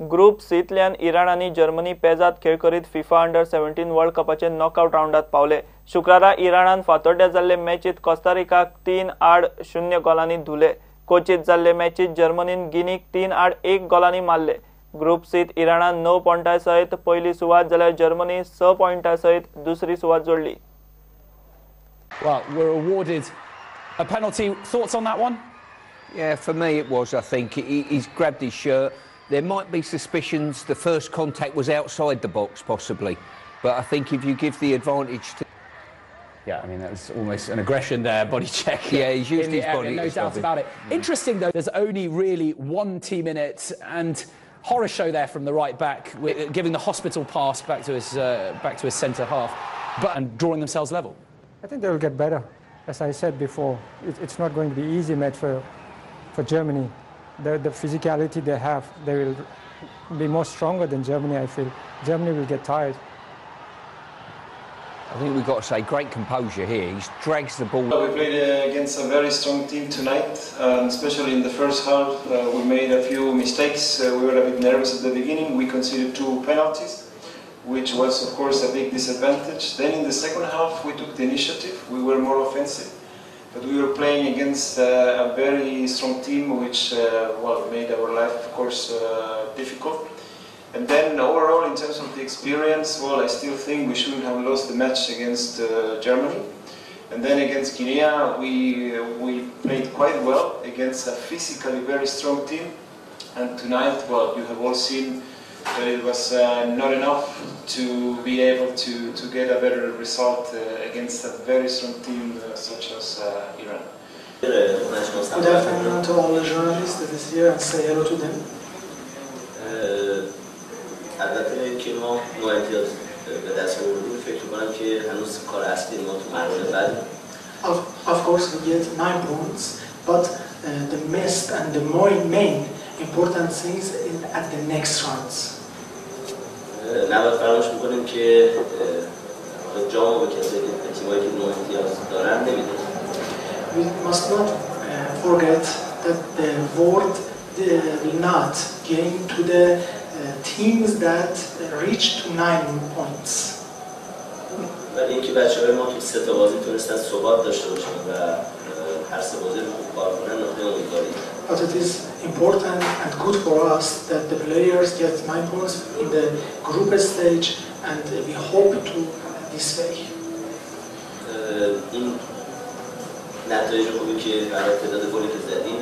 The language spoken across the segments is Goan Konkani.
ग्रुप सींतल्यान इराण आनी जर्मनी पेजाद खेळ करीत फिफा अंडर 17 वर्ल्ड कपाचे नॉकआउट राउंडात पावले. शुक्रारा इराणान फातोड्ड्या जाल्ले मॅचीत कोस्टारिकाक 3-0 गोलांनी धुले. कोचीत जाल्ले मॅचीत जर्मनीन गिनीक 3-1 गोलांनी मारले. ग्रुप सीत इराणान 9 पॉयंटा सयत पयली सुवात जाल्यार जर्मनी 6 पॉयंटा सयत दुसरी सुवात जोडली. Well, we're awarded a penalty. Thoughts on that one? Yeah, for me it was, I think. He's grabbed his shirt. There might be suspicions the first contact was outside the box, possibly. But I think if you give the advantage to... Yeah, I mean, that was almost an aggression there, body check. Yeah, he's used his body. No doubt about it. Interesting, though, there's only really one team in it, and horror show there from the right back, giving the hospital pass back to his centre half, but and drawing themselves level. I think they will get better. As I said before, it's not going to be easy match for Germany. The physicality they have, they will be more stronger than Germany, I feel. Germany will get tired. I think we've got to say great composure here. He drags the ball. We played against a very strong team tonight, especially in the first half. We made a few mistakes. We were a bit nervous at the beginning. We conceded 2 penalties, which was of course a big disadvantage. Then in the second half we took the initiative. We were more offensive, but we were playing against a very strong team, which well, made our life of course difficult. And then overall, in terms of the experience, well, I still think we shouldn't have lost the match against Germany. And then against Guinea, we played quite well against a physically very strong team. And tonight, well, you have all seen that it was not enough to be able to get a better result against a very strong team such as Iran. Good afternoon to all the journalists that is here and say hello to them. البته اینکه ما 9 امتیاز به دست آوردیم فکر می‌کنم که هنوز کار اصلی ما تو مرحله بعد. Of course we get 9 points, but the most and the main important things in at the next rounds. نباید فراموش بکنیم که جام به کسایی که تیمایی که 9 امتیاز دارن نمیده. We must not forget that the world will not gain to the teams that reach to 9 points. ولی اینکه بچه‌های ما تو 3 تا بازی تونستن ثبات داشته باشن و هر سه بازی رو خوب کار کنن نقطه امیدواری. But it is important and good for us that the players get 9 points in the group stage and we hope to this way. این نتایج خوبی که برای تعداد گلی که زدیم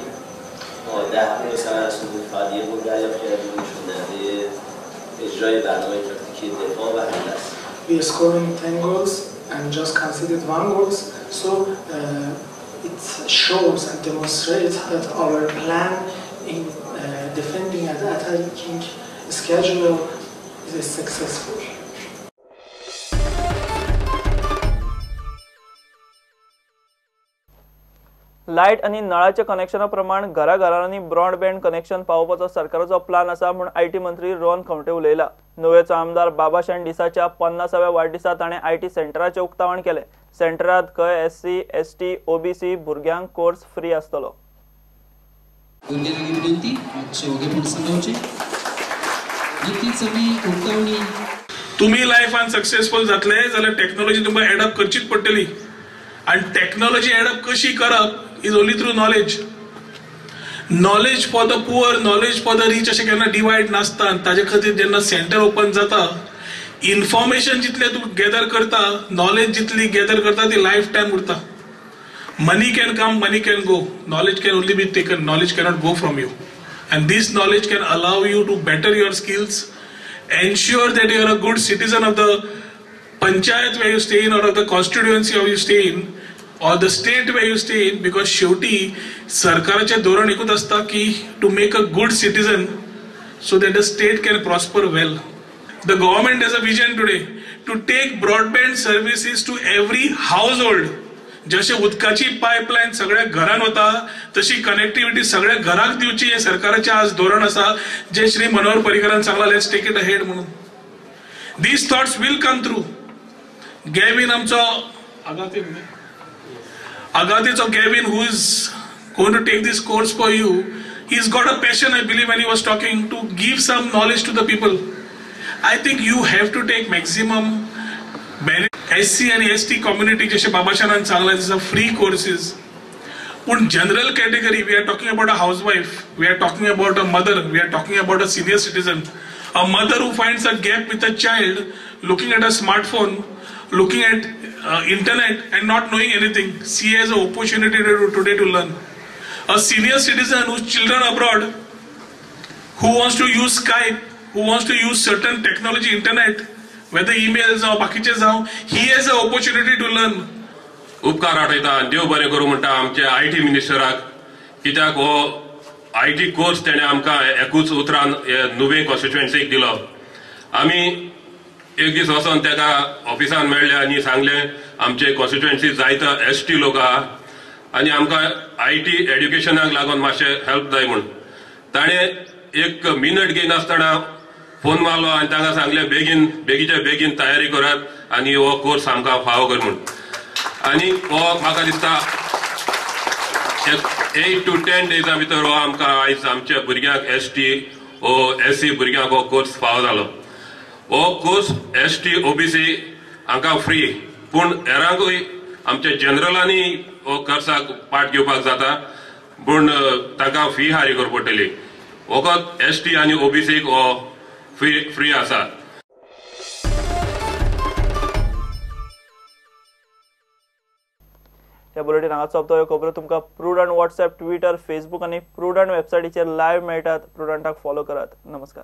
ما 10 گل ثمر رسوندیم، فقط 1 گل دریافت کردیم، نشون دهنده اجرای برنامه تاکتیکی دفاع و حمله است. We are scoring 10 goals and just conceded 1 goal, so it shows and demonstrates that our plan in defending and attacking schedule is successful. Light आनी नळाच्या कनेक्शना प्रमाण घराघरांनी ब्रॉडबँड कनेक्शन पावोवपाचो सरकाराचो प्लान आसा म्हूण IT मंत्री रोहन खंवटे उलयला. नुवेचो आमदार बाबा शेंडिसाच्या 50व्या वाडदिसा ताणें IT सेंटराचें उक्तावण केलें. सेंटरांत खंय एससी, एसटी, ओबीसी भुरग्यांक कोर्स फ्री आसतलो. तुमी लायफान सक्सेसफुल जातले जाल्यार टॅक्नोलॉजी तुमकां एडप्ट करचीच पडटली आनी टॅक्नोलॉजी एडप्ट कशी करप is only through knowledge. Knowledge for the poor, knowledge for the rich अशें केन्ना डिवायड नासता. ताजे खातीर जेन्ना सेंटर ओपन जाता, इन्फॉर्मेशन जितलें तूं गॅदर करता, नॉलेज जितली गॅदर करता ती लायफ टायम उरता. Money can come, money can go, knowledge can only be taken, knowledge cannot go from you. And this knowledge can allow you to better your skills, ensure that you are a good citizen of the panchayat where you stay in or of the constituency of you stay in or the state where you stay in, because शेवटी सरकाराचें धोरण एकूच आसता की to make a good citizen so that the state can prosper well. The government has a vision today to take broadband services to every household. जशें उदकाची पायपलायन सगळ्या घरान वता तशी कनेक्टिविटी सगळ्या घराक दिवची हें सरकाराचें आज धोरण आसा, जें श्री मनोहर पर्रीकरान सांगलां let's take it ahead म्हणून. These thoughts will come through. Gavin आमचो आगाती आगातीचो Gavin who is going to take this course for you, He's got a passion, I believe, when he was talking, to give some knowledge to the people. I think you have to take maximum benefit. SC आणि ST community, जशें बाबाशानान सांगलां, is a free courses. पूण general category, we are talking about a housewife, we are talking about a mother, we are talking about a senior citizen, a mother who finds a gap with a child looking at a smartphone, looking at internet and not knowing anything. She has an opportunity today to learn. A senior citizen whose children abroad, who wants to use Skype, who wants to use certain technology, internet, whether emails or बाकीचे जावं, he has an opportunity to learn. उपकार आठयता, देव बरें करूं म्हणटा आमच्या I T मिनिस्टराक, कित्याक हो I T course तेणें आमकां एकूच उतरान नुवें कॉन्स्टिट्युएन्सीक दिलो. आमी एक दीस वचोन तेका ऑफिसान मेळ्ळे आनी सांगलें आमचे कॉन्स्टिट्युएन्सी जायते एस टी लोक आहा आनी आमकां I T एड्युकेशनाक लागून मातशें हेल्प जाय म्हूण. ताणें एक मिनट घेयनासतना फोन मारलो आनी तांकां सांगलें बेगीन बेगीच्या बेगीन तयारी करात आनी हो कोर्स आमकां फावो कर म्हूण. आनी हो म्हाका दिसता 8 to 10 डेजा भितर हो आमकां आयज आमच्या भुरग्यांक S T O S C भुरग्यांक हो कोर्स फावो जालो. हो course S T O B C हांकां फ्री, पूण हेरांकूय आमच्या जनरलांनी हो कोर्साक पार्ट घेवपाक जाता, पूण तांकां फी हारी करची पडटली. फकत एस टी आनी ओ बी सीक हो फ्री आसा. ह्या बुलेटीन हांगा सोंपता. ह्यो खबरो तुमकां प्रुडंट वॉट्सएप, ट्विटर, फेसबूक आनी प्रुडंट वेबसायटीचेर लायव्ह मेळटात. प्रुडंटाक फॉलो करात. नमस्कार.